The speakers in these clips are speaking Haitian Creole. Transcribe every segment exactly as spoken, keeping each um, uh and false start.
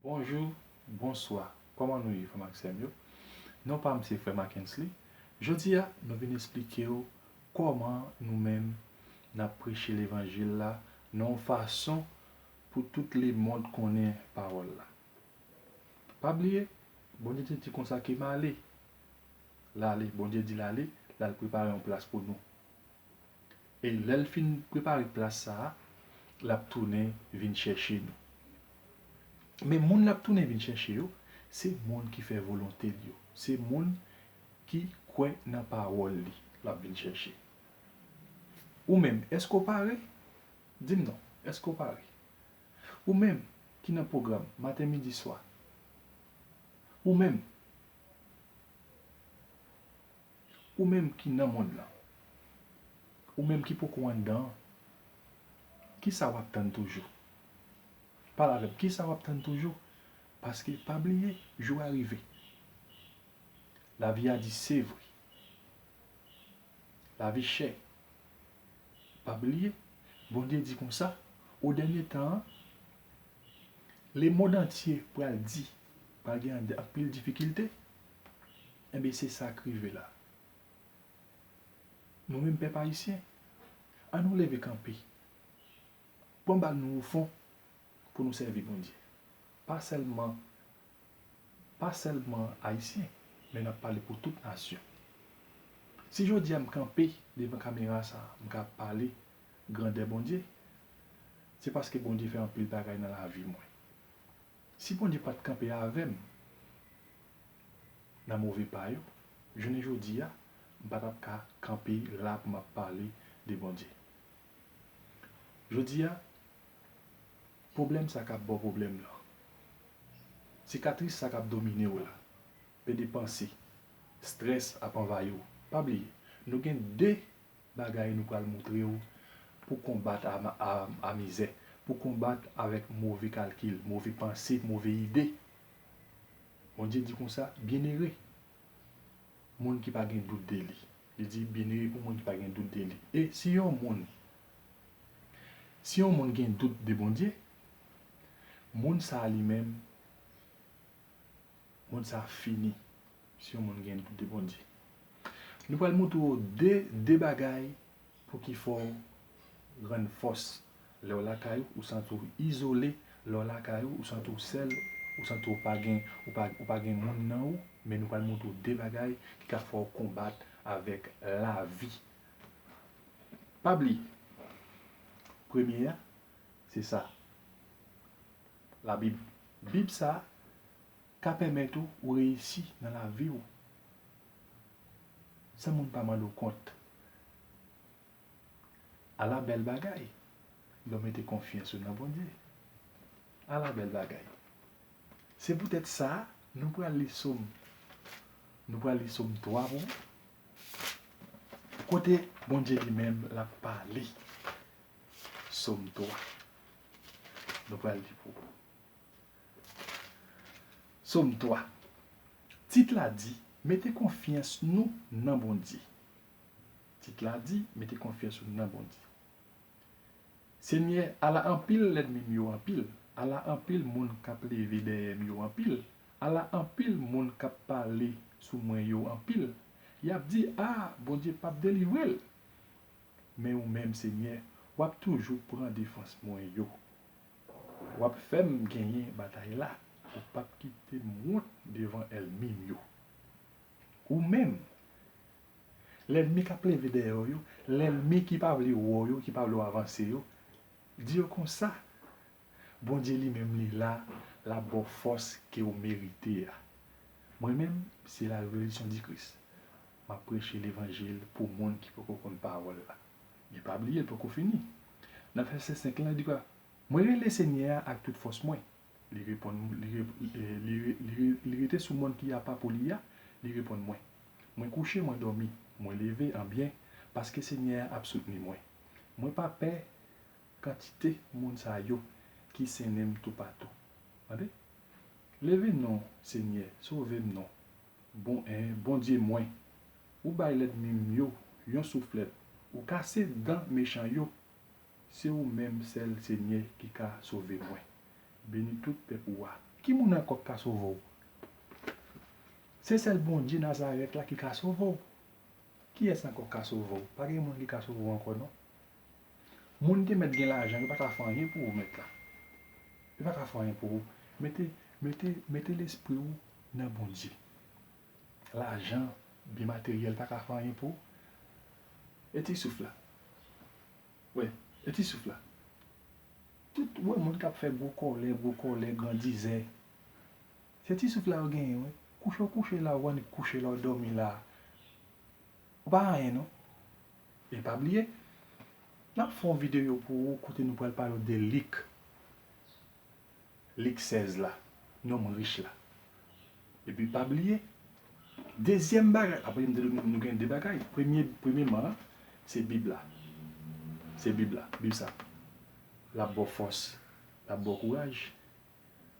Bonjou, bonswa. Kòman nou ye, frè m ak sè m yo? Non pa m se frè Mackensley. Jodi a, nou vin esplike w kòman nou menm n ap preche levanjil la nan yon fason pou tout lemonn konnen pawòl la. Pa bliye, Bondye te di konsa ke m ale. L ale, Bondye di l ale, l al prepare yon plas pou nou. E lè l fin prepare plas sa a, l ap tounen vin chèche nou. Men moun l ap tounen vin chèche yo, se moun ki fè volonte l yo. Se moun ki kwè nan pawòl li, l ap vin chèche. Ou menm, èske w pare? Di m non, èske w pare? Ou menm ki nan pwogram maten, midi, swa. Ou menm, ou menm ki nan mond lan. Ou menm ki poko anndan an. Kisa w ap tann toujou? Pale avè m, kisa w ap tann toujou? Paske pa bliye, jou a rive. Lavi a di se vre. Lavi chè. Pa bliye, Bondye di konsa, o dènye tan an, lemonn antye pral di, pral gen anpil difikilte. Enben, se sa k rive la. Nou menm pèp ayisyen, ann nou leve kanpe. Pran bal nou ofon pou nou sèvi Bondye. Pa sèlman, pa sèlman Ayisyen, men n ap pale pou tout nasyon. Si jodi a m kanpe devan kamera sa a, m ka pale grandè Bondye, se paske Bondye fè anpil bagay nan lavi mwen. Si Bondye pa t kanpe avè m nan move pa yo, jounen jodi a, m pa t ap ka kanpe la pou m ap pale de Bondye. Jodi a, pwoblèm sa k ap ba w pwoblèm lan, sikatris sa k ap domine w la, pede panse, estrès ap anvayi w. Pa bliye, nou gen de bagay nou pral montre w pou konbat a, a, a mizè, pou konbat avèk move kalkil, move panse, move ide. Bondye di konsa, byennere moun ki pa gen dout de li. Li di, byennere pou moun ki pa gen dout de li. E si yon moun, si yon moun gen dout de Bondye, moun sa a li menm, moun sa a fini. Si yon moun gen dout de Bondye. Nou pral montre w de, de bagay pou ki fè w rann fòs. Lè w lakay ou, ou santi w izole. Lè w lakay ou, ou santi w sèl. Ou santi w pa gen, ou pa, ou pa gen moun nan ou. Men nou pral montre w de bagay ki ka fè w konbat avèk lavi. Pa bliye, premye a, se sa. Labib. Bib sa ka pèmèt ou, ou reyisi nan lavi w san moun pa mande w kont. Ala bèl bagay lè w mete konfyans ou nan Bondye. Ala bèl bagay. Se poutèt sa, nou pral li Sòm. Nou pral li Sòm twa pou ou. Kote Bondye li menm l ap pale. Sòm twa. Nou pral li pou ou. Sòm twa. Tit la di, mete konfyans nou nan Bondye. Tit la di, mete konfyans ou nan Bondye. Senyè, ala anpil lènmi m yo anpil, ala anpil moun k ap leve dèyè m yo anpil, ala anpil moun k ap pale sou mwen yo anpil. Y ap di, a, Bondye p ap delivre l. Men ou menm, Senyè, w ap toujou pran defans mwen yo. W ap fè m genyen batay la. Ou p ap kite m wont devan ènmi m yo. Ou menm, lènmi k ap leve dèyè w yo, lènmi ki pa vle wè w yo, ki pa vle w avanse yo, di yo konsa, Bondye li menm li la, l ap ba w fòs ke w merite a. Mwen menm, se la revolisyon di Kris. M ap preche levanjil pou moun ki poko konn pawòl la. Men pa bliye, l poko fini. Nan vèsè senk lan, li di kwa? Mwen rele Senyè a ak tout fòs mwen. Li reponn, li, re- li, re- li, re- li rete sou mòn ki apa pou li a, li reponn mwen. Mwen kouche, mwen dòmi, mwen leve an byen, paske Senyè a ap soutni mwen. Mwen pa pè kantite moun sa yo ki sennen m toupatou. Tande? Leve non, Senyè, sove m non. Bon, en, Bondye mwen, ou bay lènmi m yo yon souflèt, ou kase dan mechan yo. Se ou menm sèl, Senyè, ki ka sove mwen. Beni tout pèp ou a. Ki moun ankò k ka sove w? Se sèl Bondye Nazarèt la ki ka sove w. Kiyès ankò k ka sove w? Pa gen moun ki ka sove w ankò, non. Moun te mèt gen lajan, yo pa ka fè anyen pou ou, mèt la. Yo pa ka fè anyen pou ou. Mete, mete, mete lespri w nan Bondye. Lajan, byen materyèl pa ka fè anyen pou ou. E ti souf la. Wi, e ti souf la. Tout, ou wè moun k ap fè gwo kòlè, gwo kòlè, grandizè. Se ti souf la yo genyen, wi. Kouche w kouche la, ou annik kouche la, w dòmi la. Ou pa anyen, non. E pa bliye, n ap fè yon videyo pou ou kote nou pral pale w de Lik. Lik sèz la, nonm rich la. Epi pa bliye, dezyèm bagay, apre m te di nou, nou gen de bagay. Premye, premyeman, se Bib la. Se Bib la, Bib sa. L ap ba w fòs, l ap ba w kouraj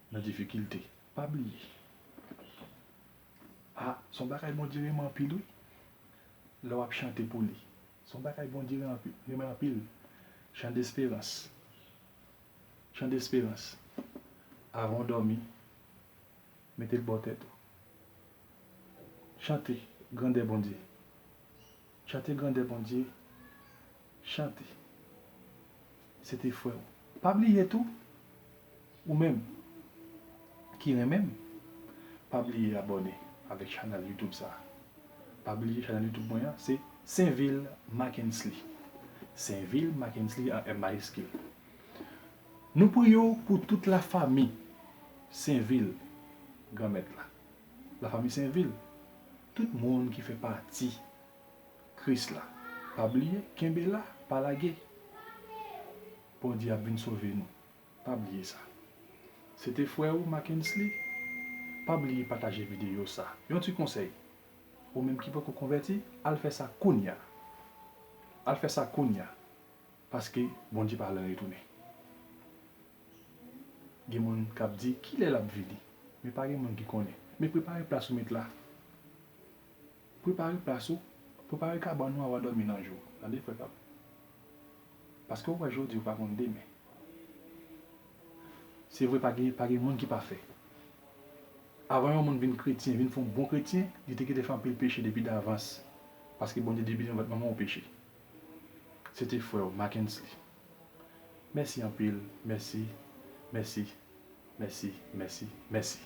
nan difikilte. Pa bliye. A, se yon bagay Bondye renmen anpil, wi. Lè w ap chante pou li. Se yon bagay Bondye renmen anpil, renmen anpil. Chan desperans. Chan desperans. Avan w dòmi, mete l bò tèt ou. Chante grandè Bondye. Chante grandè Bondye. Chante. Se te frè w. Pa bliye tou, ou menm ki renmen m, pa bliye abòne avèk chanèl YouTube sa a. Pa bliye chanèl YouTube mwen an, se Sainvil Mackensley. Sainvil Mackensley an M mayiskil. Nou priye w pou tout lafanmi Sainvil, Granmèt la. Lafanmi Sainvil, tout moun ki fè pati Kris la. Pa bliye, kenbe la, pa lage. Bondye ap vin sove nou. Pa bliye sa. Se te frè w Mackensley. Pa bliye pataje videyo sa. Yon ti konsèy. Ou menm ki poko konvèti, al fè sa kounye a. Al fè sa kounye a. Paske Bondye pa lwen retounen. Gen moun k ap di, "Kilè l ap vini?" Men pa gen moun ki konnen. Men prepare plas ou met la. Prepare plas ou, prepare kabann ou avan w dòmi nan jou. Tande, frè Pab. Paske w wè jodi, ou pa konn demen. Se vre, pa gen, pa gen moun ki pafè. Avan yon moun vin kretyen, vin fè yon bon kretyen, li te gentan fè anpil peche depi davans. Paske Bondye depi nan vant manman w peche. Se te frè w, Mackensley. Mèsi anpil, mèsi, mèsi, mèsi, mèsi, mèsi.